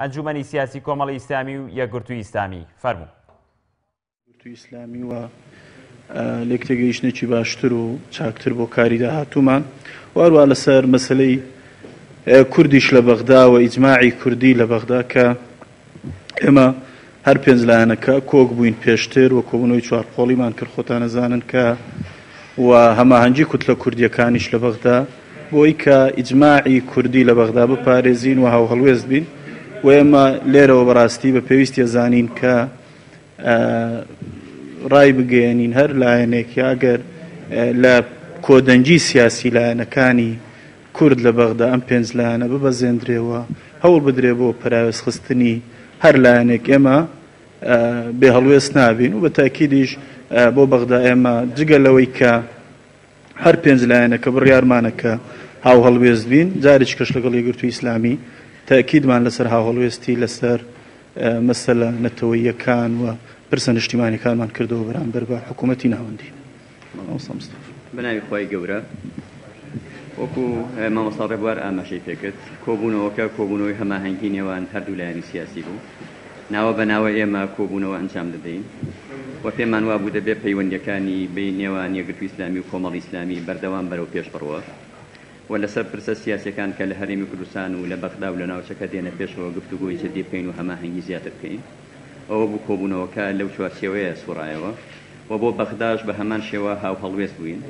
ئەنجومەنی سیاسی کۆمەڵی ئیسلامی و یەکگرتووی ئیسلامی. فەرموو. یەکگرتووی ئیسلامی و لێکتێگەیشتنێکی باشتر و چاکتر بۆ کاری داهاتوومان و هەروەها لەسەر مەسەلەی کوردیش لە بەغدا و ئیجماعی کوردی لە بەغدا کە ئێمە هەر پێنج لایەنەکە کۆک بووین پێشتر و کۆبوونەوەی چوارقۆڵیمان کرد خۆتان ئەزانن کە و هەماهەنگی کوتلە کوردیەکانیش لە بەغدا بۆی کە ئیجماعی کوردی لە بەغدا بپارێزین و هاوهەڵوێست بین و ئێمە لێرەوە بەڕاستی بە پێویستی ئەزانین کە ڕای بگەیەنین هەر لایەنێک یا ئەگەر لە کۆدەنگی سیاسی لایەنەکانی کورد لە بەغدا ئەم پێنج لایەنە ببەزێندرێ و هەوڵ بدرێ بۆ پەراوێزخستنی هەر لایەنێک ئێمە بێ هەڵوێست نابین و بە تاکیدیش بۆ بەغدا ئێمە جگە لەوەی کە هەر پێنج لایەنەکە بڕیارمانە کە هاوهەڵوێست بین، جارێکی کەش لەگەڵ یەکگرتووی ئیسلامی تەئکیدمان لەسەر هاوهەڵوێستی لەسەر مەسەلە نەتەوەییەکان و پرسە نیشتیمانیەکانمان کردەوە بەرامبەر بە حکوومەتی ناوەندی. مامۆستا مستەفا. بە ناوی خوای گەورە. وەکو مامۆستا ڕێبوار ئاماژەی پێکرد، کۆبوونەوەکە کۆبوونەوەی هەماهەنگی نێوان هەردوو لایەنی سیاسی بوو. ناوە بە ناوە ئێمە کۆبوونەوە ئەنجام دەدەین و پێمان وابوو دەبێ پەیوەندییەکانی بەی نێوان یەکگرتووی ئیسلامی و کۆمەڵی ئیسلامی بەردەوام بەرەو پێش بڕوا و لەسەر پرسە سیاسییەکان کە لە هەرێمی کوردستان و لە بەغدا و لە ناوچەکە دێنە پێشەوە گفتوگۆی جدی بکەین و هەماهەنگی زیاتر بکەین. ئەوە بوو کۆبوونەوەکە لەو چوارچێوەیە سوڕایەوە و بۆ بەغداش بە هەمان شێوە هاوهەڵوێست بووین.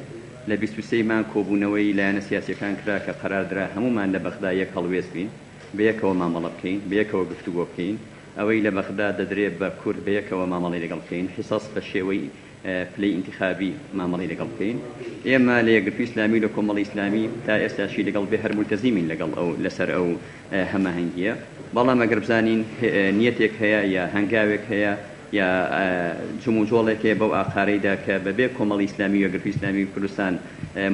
لە 23 ی مانگ کۆبوونەوەی لایەنە سیاسییەکان کرا کە قەرار درا هەموومان لە بەغدا یەک هەڵوێست بین. بەیەکەوە مامەڵە بکەین، بەیەکەوە گفتوگۆ بکەین، ئەوەی لە بەغدا دەدرێ بە کورد بەیەکەوە مامەڵەی لەگەڵ بکەین، حیسەس بە شێوەی پلەی ئینتیخابی مامەڵەی لەگەڵ بکەین. ئێمە لە یەکگرتووی ئیسلامی و لە کۆمەڵی ئیسلامی تا ئێستاشی لەگەڵ بێ هەر مولتەزیمین لەگەڵ ئەو لەسەر ئەو هەماهەنگییە، بەڵام ئەگەر بزانین نیەتێک هەیە یا هەنگاوێک هەیە یا جموجۆڵێک هەیە بەو ئاقارەیدا کە بەبێ کۆمەڵی ئیسلامی و یەکگرتووی ئیسلامی کوردستان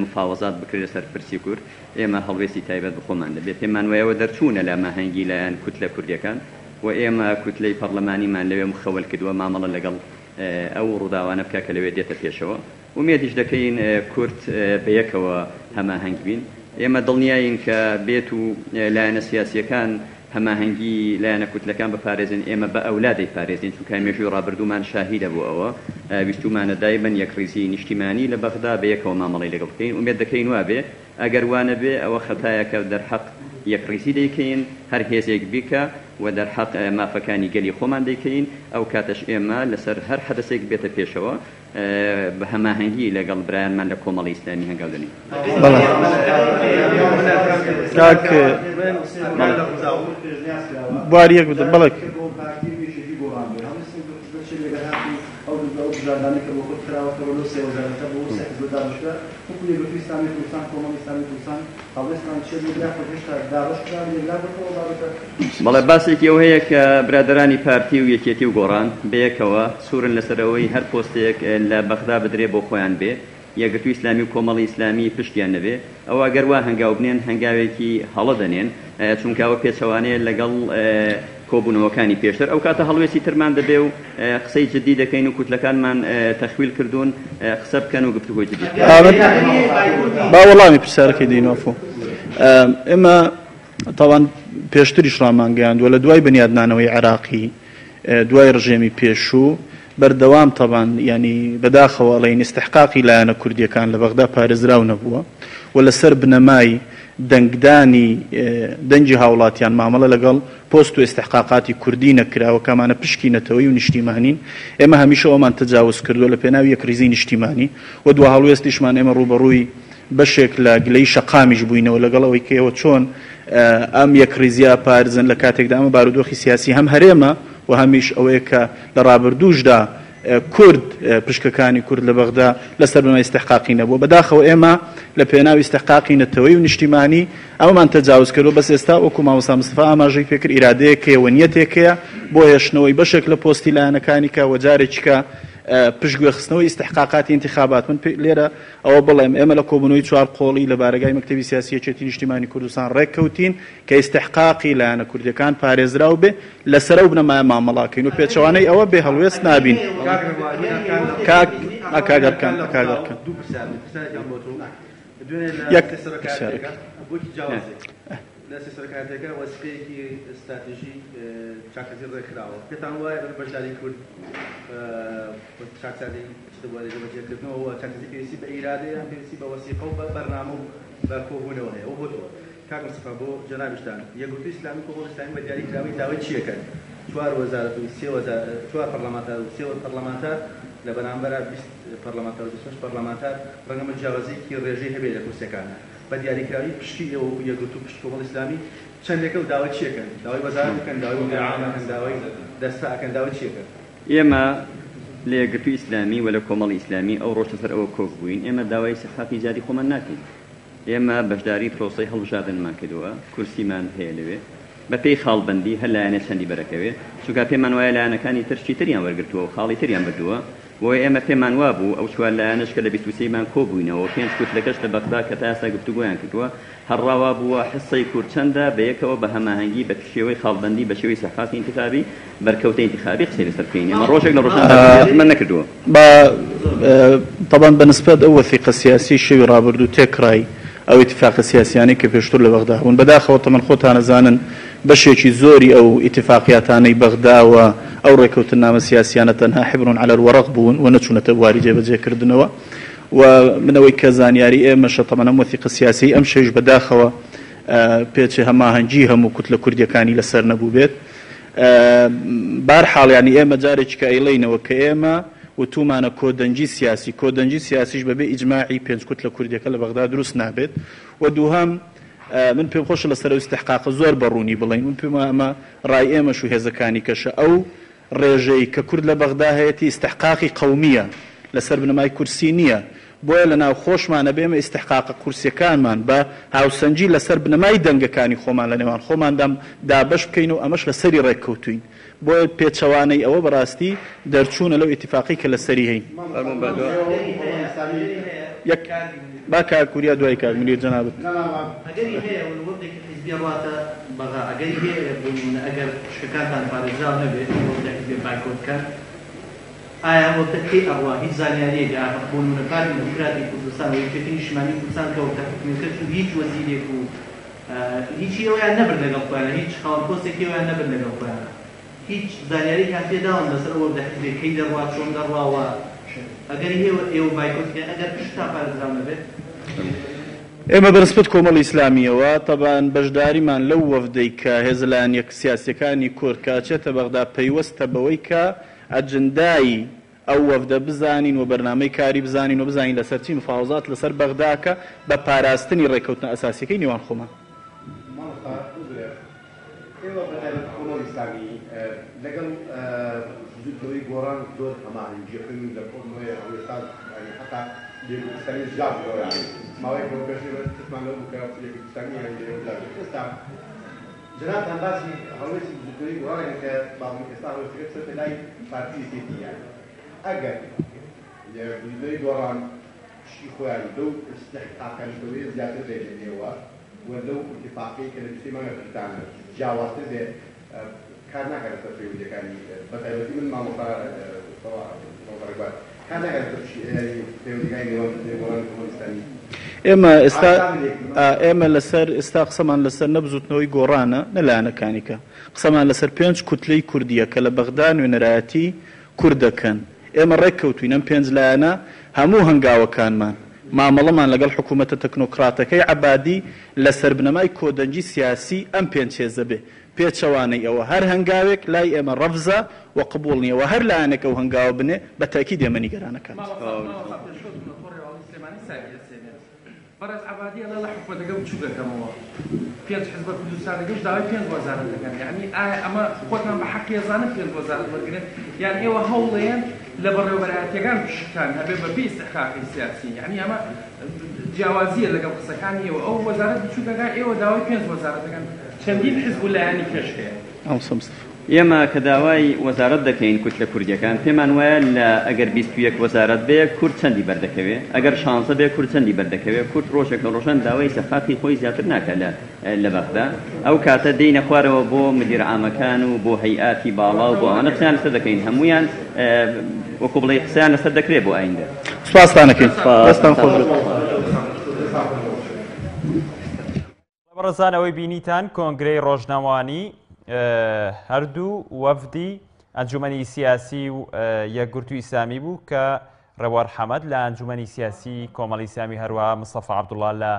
مفاوەزات بکرێت لەسەر پرسی کورد، ئێمە هەڵوێستی تایبەت بە خۆمان دەبێت، پێمان وایە ئەوە دەرچوونە لە هەماهەنگی لایەن کوتلە کوردییەکان و ئێمە کوتلەی پەڕلەمانیمان لەوێ مخەول کردووە مامەڵە لەگەڵ ئەو ڕووداوانە بکات کە لەوێ دێتە پێشەوە. ئومێدیش دەکەین کورد بەیەکەوە هەماهەنگ بین. ئێمە دڵنیاین کە بێت و لایەنە سیاسییەکان هەماهەنگی لایەنە کوتلەکان بپارێزن، ئێمە بە ئەولا دەیپارێزین، چونکە مێژووی ڕابردوومان شاهیدە بۆ ئەوە، ویستوومانە دایمەن یەکڕیزیی نیشتیمانی لە بەغدا بەیەکەوە مامەڵەی لەگەڵ بکەین، ئومێد دەکەین وابێ، ئەگەر وا نەبێ ئەوە خەتایەکە دەرحەق یەکڕیزی دەیکەین، هەر هێزێک بیکا و دەرحەق مافەکانی گەلی خۆمان دەیکەین، ئەوکاتەش ئێمە لەسەر هەر حەدەسێک بێتە پێشەوە بە هەماهەنگی لەگەڵ برایانمان لە کۆمەڵی ئیسلامی هەنگاو دەنێین. بەڵێ کاک بواری یەک بدە بەڵێ. بەڵێ باسێکی ئەو هەیە کە برادەرانی پارتی و یەکێتی و گۆڕان بەیەکەوە سوورن لەسەر ئەوەی هەر پۆستێک لە بەغدا بدرێ بۆ خۆیان بێ یەکگرتووی ئیسلامی و کۆمەڵی ئیسلامی پشتیان نەبێ ئەوە گەر وا هەنگاو بنێن هەنگاوێکی هەڵە دەنێن چونکە ئەوە پێچەوانەیە لەگەڵ کۆبوونەوەکانی پێشتر ئەو کاتە هەڵوێستی ترمان دەبێ و قسەی جدی دەکەین و کوتلەکانمان تەخویل کردوون قسە بکەن و گفتوگۆی جدی بکەن. با وەڵامی پرسیارەکەی دەینەوە فۆ ئێمە تاوان پێشتریش ڕامانگەیاندووە لە دوای بنیادنانەوەی عێراقی دوای ڕژێمی پێشوو بەردەوام تەبان یانی بەداخەوە ئەڵێین ئیستحقاقی لایەنە کوردیەکان لە بەغدا پارێزراو نەبووە و لەسەر بنەمای دەنگدانی دەنگی هاوڵاتیان مامەڵە لەگەڵ پۆست و ئیستحقاقاتی کوردی نەکراوە کە ئەمانە پشکی نەتەوەیی و نیشتیمانین. ئێمە هەمیشە ئەوەمان تەجاوز کردووە لە پێناوی یەکڕیزیی نیشتیمانی و دواهەڵوێستیشمان ئێمە ڕووبەڕووی بەشێک لە گلەیی شەقامیش بووینەوە لەگەڵ ئەوەی کە ئێوە چۆن ئەم یەکڕیزییە ئەپارزن لە کاتێکدا ئەمە بارودۆخی سیاسی هەم هەرێمە و هەمیش ئەوەیە کە لە ڕابردووشدا کورد پشکەکانی کورد لە بەغدا لەسەر بنەمای ئیستحقاقی نەبووە. بەداخەوە ئێمە لە پێناو ئیستحقاقی نەتەوەیی و نیشتیمانی ئەمەمان تەجاوز کردووە، بەس ئێستا وەکو مامۆستا مستەفا ئاماژەی پێکرد ئیرادەیەک هەیە و نیەتێک هەیە بۆ هێشتنەوەی بەشێک لە پۆستی لایەنەکانی کە و جارێکیکە پشتگوێ خستنەوەی ئیستحقاقاتی ئینتیخابات. من لێرە ئەوە بڵێم ئێمە لە کۆبوونەوەی چوار قۆڵی لە بارەگای مەکتەبی سیاسی یەکێتی نیشتیمانی کوردستان ڕێککەوتین کە ئیستحقاقی لایەنە کوردیەکان پارێزراو بێ، لەسەر ئەو بنەمایە مامەڵە ئەکەین و پێچەوانەی ئەوە بێ هەڵوێست نابین. کاک کاک ئەرکان کاک ئەرکان یەک پرسیارێک. دەستەی سەرۆکایەتیەکە وەسیقەیەکی ستراتیژی چاکسازی ڕێکخراوە، پێتان وایە بە بەشداری کورد چاکسازی چتە بواری جێبەجێکردنەوە و چاکسازی پێویستی بە ئیرادە یان پێویستی بە وەسیقە و بە بەرنامە و بە کۆبوونەوە هەیە؟ ئەوە بۆ تۆ کاک مستەفا، بۆ جەنابیشتان یەکگرتووی ئیسلامی و کۆمەڵی ئیسلامی بە دیاریکراوی داوای چی ئەکەن؟ چوار وەزارەت و سێ وەزارەت، چوار پەرلەمانتار و سێ پەرلەمانتار لە بەرامبەرا 20 پەرلەمانتار و 28 پەرلەمانتار، ڕەنگە ئەمە جیاوازییەکی ڕێژەی هەبێ لە کورسیەکانا. بە دیاریکراوی پشکی ئێوە وەکو یەکگرتوو پشکی کۆمەڵی ئیسلامی چەندێکە و داوای چی ئەکەن؟ داوای وەزارەت ئەکەن، داوای مدیر عام ئەکەن، داوای دەستە ئەکەن، داوای چی ئەکەن؟ ئێمە لە یەکگرتووی ئیسلامی و لە کۆمەڵی ئیسلامی ئەو ڕۆژ لەسەر ئەوە کۆک بووین، ئێمە داوای ئیستحقاقی زیادی خۆمان ناکەین. ئێمە بەشداری پرۆسەی هەڵبژاردنمان کردووە، کورسیمان هەیە لەوێ، بە پێی خاڵبەندی هەر لایەنێ چەندی بەرەکەوێ، چونکا پێمان وایە لایەنەکانی تر شتی تریان وەرگرتووە و خاڵی تریان بردووە، بۆیە ئێمە پێمان وابوو ئەو چوار لایەنەش کە لە 23 ی مانگ کۆبووینەوە و پێنج کوتلەکەش لە بەغدا کە تا ئێستا گفتوگۆیان کردووە هەر ڕا وابووە حسەی کورد چەندە بە یەکەوە بە هەماهەنگی بە شێوەی خاڵبەندی بە شێوەی ئیستحقاقی ئینتخابی بەرکەوتەی ئینتخابی قسەی لەسەر بکەین ئێمە ڕۆژێک لە ڕۆژان داوای زیاترمان نەکردووە. با تەبعەن بە نسبەت ئەو وەسیقە سیاسیەی شەوی ڕابردوو تێکڕای ئەو ئیتیفاقە سیاسیانەی کە پێشتر لە بەغدا هەبوون بەداخەوە تەمەن خۆتان ئەزانن بەشێکی زۆری ئەو ئیتیفاقیاتانەی بەغدا و ئەو ڕێکەوتننامە سیاسیانە تەنها حبر علی الورق بوون و نەچوونەتە بواری جێبەجێکردنەوە و من ئەوەی کە زانیاری ئێمەشە تەمەن ئەم وەسیقە سیاسیەی ئەمشەویش بەداخەوە پێچێ هەماهەنگی هەموو کوتلە کوردیەکانی لەسەر نەبووبێت. بارحاڵ یانی ئێمە جارێکی کە ئەیڵێینەوە کە ئێمە وتوومانە کۆدەنگی سیاسی، کۆدەنگی سیاسیش بەبێ ئیجماعی پێنج کوتلە کوردیەکە لە بەغدا دروست نابێت و دووهەم من پێم خۆشە لەسەر ئەو ئیستحقاقە زۆر بە ڕوونی بڵێین من پێم وایە ئەمە ڕای ئێمەش و هێزەکانی کەشە ئەو ڕێژەی کە کورد لە بەغدا هەیەتی ئیستحقاقی قەومییە لەسەر بنەمای کورسی نییە بۆیە لە ناو خۆشمان ئەبێ ئێمە ئیستحقاقە کورسیەکانمان بە هاوسەنگی لەسەر بنەمای دەنگەکانی خۆمان لە نێوان خۆماندا دابەش بکەین و ئەمەش لەسەری ڕێککەوتوین بۆیە پێچەوانەی ئەوە بەڕاستی دەرچوونە لەو ئیتیفاقەی کە لەسەری هەین. یەک با کاک وریا دوای کاک منیر جەنابت. ئەگەری هەیە وەفدێکی حیزبی ڕواتە بەغا ئەگەری هەیە بۆ نمونە ئەگەر پشکەکانتان پارێزراو نەبێ وەفدە حیزبیە بایکۆت بکەن ئایا ئەم وەفدە کەی ئەڕوا هیچ زانیاریەک ئایا بۆ نمونە پارتی دیموکراتی کوردستان و یەکێتی نیشتمانی کوردستان کە وەفدە حکومیەکە چوو هیچ وەزیرێک و هیچی ئەویان نەبرد لەگەڵ خۆیان هیچ خاوەن پۆستێکی ئەویان نەبرد لەگەڵ خۆیان هیچ زانیاریەکیان پێ داون لەسەر ئەو وەفدە حیزبیە کەی دەڕوا چۆن دەڕوا و ئەگەری هەیە ئێوە بایکۆت بکەن ئەگەر پشکتان پارێزراو نەبێت؟ ئێمە بە نسبەت کۆمەڵی ئیسلامییەوە تەبعەن بەشداریمان لەو وەفدەی کە هێزە لایەنیە سیاسیەکانی کورد کە ئەچێتە بەغدا پەیوەستە بەوەی کە ئەجندای ئەو وەفدە بزانین و بەرنامەی کاری بزانین و بزانین لەسەر چی مفاوەزات لەسەر بەغدا کە بە پاراستنی ڕێککەوتنە ئەساسیەکەی نێوان خۆمان. مامۆستا ببورە ئێوە بە تایبەتی کۆمەڵی ئیسلامی لەگەڵ بزوتنەوەی گۆڕان زۆر هەماهەنگیەکەن و لە کۆبنەوەی هەڵوێستا یانی حەتا یەکگرتوو ئیسلامی جیا بووەوە یانی ماوەیەک لەوە پێش ئێمە ترسمان لەوە بوو کە یەکگرتوو ئیسلامی یانی لەوێ جیا بێت ئێستا جەنابتان باسی هەڵوێستی بزوتنەوەی گۆڕان ئەکەن کە با بڵێین ئێستا هەڵوێستەکە چۆتە لای پارتی یەکێتی یانی ئەگەر بزوتنەوەی گۆڕان پشکی خۆیان لەو ئیستحقاقە نەتەوەیە زیاتر بێت لە ئێوە و لەو ئیتیفاقەی کە لە 23 مانگە کردتانە جیاوازتر بێ کار ناکات لەسەر پەیوەندیەکانی بە تایبەتی من مامۆستا مامۆستا ڕێبوار کار ناکات لەسەر پەیوەندیەکانی نێوان بزوتنەوەی گۆڕان و کۆمەڵی ئیسلامی. ئێمە ئێستا ئێمە لەسەر ئێستا قسەمان لەسەر نە بزوتنەوەی گۆڕانە نە لایەنەکانی کە قسەمان لەسەر پێنج کوتلەی کوردیە کە لە بەغدا نوێنەرایەتی کورد دەکەن ئێمە ڕێککەوتوین ئەم پێنج لایەنە هەموو هەنگاوەکانمان مامەڵەمان لەگەڵ حکومەتە تەکنۆکراتەکەی عەبادی لەسەر بنەمای کۆدەنگی سیاسی ئەم پێنج هێزە بێ پێچەوانەی ئەوە هەر هەنگاوێک لای ئێمە ڕەفزە و قبوڵ نیە و هەر لایەنێک ئەو هەنگاوە بنێ بە تەئکید ئێمە نیگەرانەکات. مامۆستا مامۆستا پێشکەوتن لە تۆڕی هەواڵی سلێمانی ساوی ئەسێنێت. بەڕێز عەبادی ئەڵێ لە حکومەتەکە بچوک ئەکەمەوە پێنج حزبە کوردستانەکەش داوای پێنج وەزارەت دەکەن یەعنی ئایا ئەمە خۆتان بە حەقی ئەزانن پێنج وەزارەت وەرگرن یان ئێوە هەوڵەیەن لە بەڕێوەبەرایەتیەکان پشکتان هەبێ بە پێی ئیستحقاقی سیاسی یەعنی ئەمە جیاوازیە لەگەڵ قسەکانی ئێوە ئەو وەزارەت بچوکەکە ئێوە داوای پێنج وەزارەت دەکەن چەندین حزب و لایەنی کەش هەیە. مامۆستا مستەفا. ئێمە کە داوای وەزارەت دەکەین کوتلە کوردیەکان پێمان وایە لە ئەگەر 21 وەزارەت بێ کورد چەندی بەردەکەوێ ئەگەر شانزە بێ کورد چەندی بەردەکەوێ کورد ڕۆژێک لە ڕۆژان داوای سەفاقی خۆی زیاتر ناکا لە لە بەغدا ئەو کاتە دێینە خوارەوە بۆ مدیر عامەکان و بۆ هەیئاتی باڵا و بۆ ئەوانە قسەیان لەسەر دەکەین هەموویان وەکو بڵێی قسەیان لەسەر دەکرێ بۆ ئایندە. سوپاستان ئەکەین. دەستتان خۆش بێت. بەڕێزان ئەوەی بینیتان کۆنگرەی ڕۆژنامەوانی هەردوو وەفدی ئەنجومەنی سیاسی و یەکگرتوو ئیسلامی بوو کە ڕێوار حەمەد لە ئەنجومەنی سیاسی کۆمەڵی ئیسلامی هەروەها مستەفا عەبدوڵڵا لە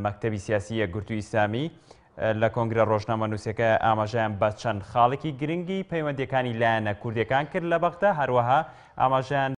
مەکتەبی سیاسی یەکگرتوو ئیسلامی لە کۆنگرە ڕۆژنامەنووسەکە ئاماژەیان بە چەند خاڵێکی گرنگی پەیوەندیەکانی لایەنە کوردیەکان کرد لە بەغدا هەروەها ئاماژەیان.